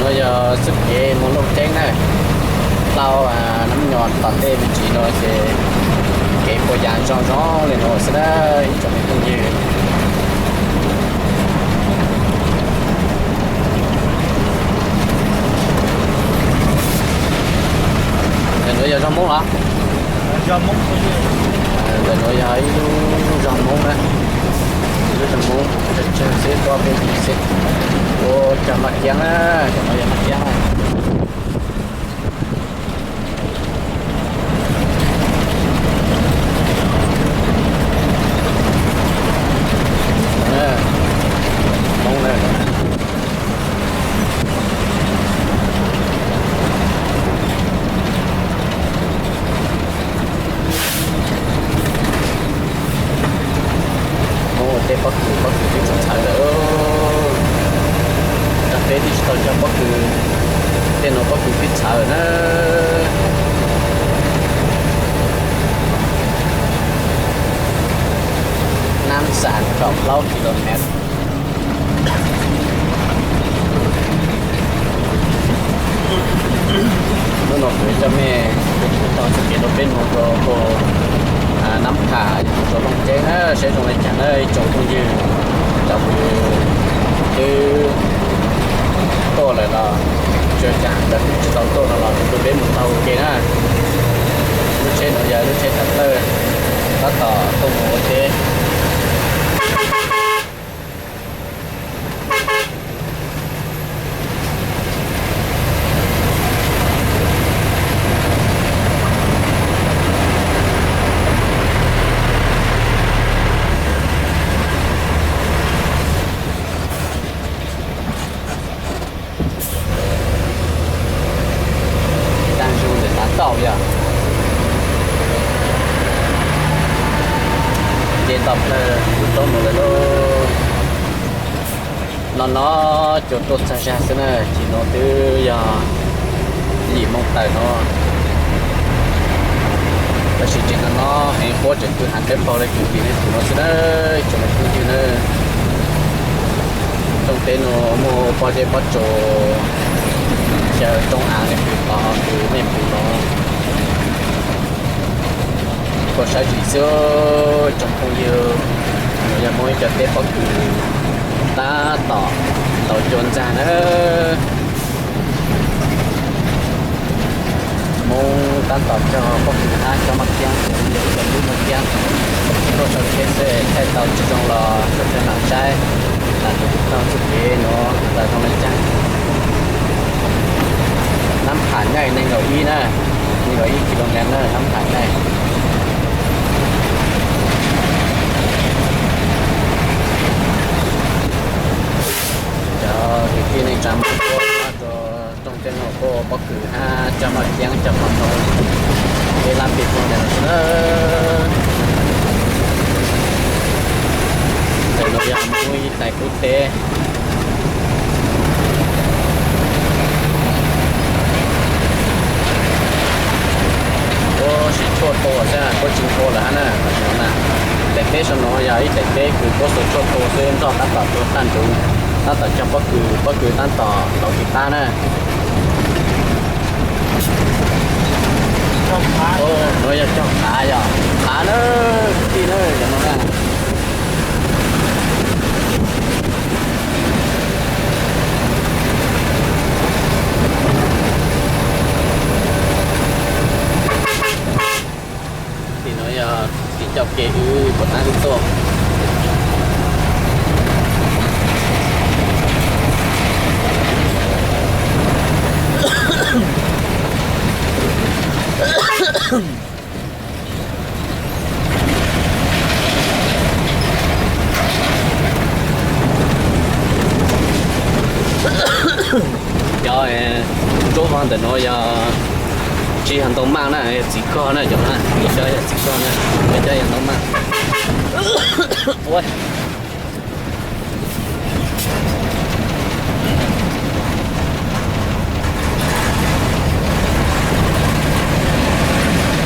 No yog txoj kev mus Looj Ceeb na, plaub Nab Nyos tom ntej me ntsis no ces kev puas yas zoo zoo li no xwb na ib tsoom me phooj ywg. Ntawm nuav yog zog Hmoob los? Ntawm nuav yog ib lub zog Hmoob na, ib lub zog Hmoob tsawg tsawg xwb, tuaj peb tus xwb. Ua cov maj kiab na, cov no yog maj kiab na. Hmoob na. Hmoob ua teb pob kws, pob kws twb tsis txhawv lawm. Cov teb twb tsis tau cog pob kws, tej no pob kws twb txhawv na. Nab Xas kaum plaub kilomev. Hnub no kuv coj mej tau txoj kev rau peb mus rau puag Nab Pham yog mus rau Looj Ceeb na, saib zoo li cas na ib tsoom phooj ywg. Cov kws twb tuaj lawm los tsis ua cas, cov kws tsis tau tuaj no los kuv peb mus tau ua ke na. Lub tsheb no yog lub tsheb thav tawj tab tom tuaj mus ua teb. Taag zug ntawm tav tauj yog nce tau plawg kuv roob mus lawm lauj. No no cua tuaj txog zag xwb na, chim no twb yog yim moo tawm no. Tab sis tseem no no heev, huab tseem pw heev, teb paug li kws tim nej pum no xwb na, tsoom phooj ywg na. Rooj teb no muaj pob zeb pob tsuas, xyaw roob av li kws tod kws nej pum no. Koj saib zim xwb tsoom phooj ywg, no yog Hmoob ib co teb pob kws tab tom laus cua ntxag na. Hmoob tab tom cog pob kws hab cov maj kiab, cov lub maj kiab. Tuaj sau tsheb xwb thaij tau tsis zoo los tuaj txhua lam saib, lam tus tau txuj kev nuav tas zoo le caag. Nab Pham Nyaij nees nkaum ib na, nees nkaum ib kilomev na Nab Pham Nyaij. Cov kwv tij neej tsaa Hmoob tuaj rau rooj tej no kuj pob kws hab cov maj kiab cov qhov no, peb lab peb pug ntawm no xwb na. Ntawm no yog Hmoob ib tais qub teb. Puab siv tshuaj tua xwb, puab tsis nqua lawm hab na. Tais teb saum no yog ib tais teb kws puab xuas tshuaj tua xwb, nroj tab tom tuag tag nrho, tab tom cog pob kws, pob kws tab tom laus tiv qab na. Nuav yog cog qav, yog qav na, kwv tij na, yog no na. Tim no yog tim coj kev wb puas tab wb tuaj. Cov nruab vog ntawm no yog tsis yog ntoo maj na, yog txiv koj na cov no, cov yog txiv koj na, cov yog ntoo maj.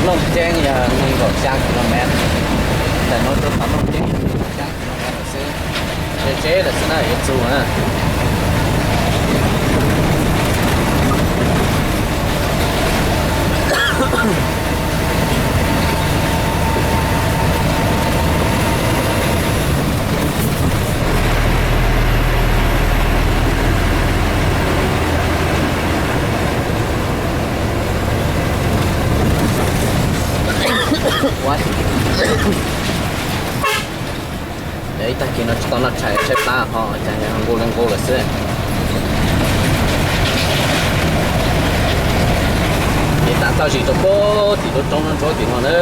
Looj Ceeb yog nees nkaum xya kilomev, ntawm no rau tom Looj Ceeb yog nees nkaum xya kilomev lawm xwb. Tseb tseb lawm xwb na, yuav txug na. No tsis tau noj tshais tshaib plab ho cas nqus li nqus lawm xwb. Ces tav toj zis rau pem tim lub roob no ntsuab tim no na.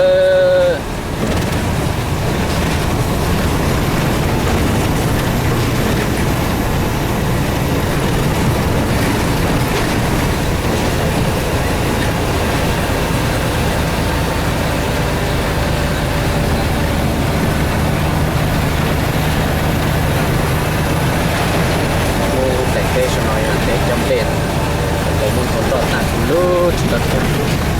Lub ntev peb saum no yog ntev cov nplej, ntev muaj ntau roj tag lub tsis tau tuaj.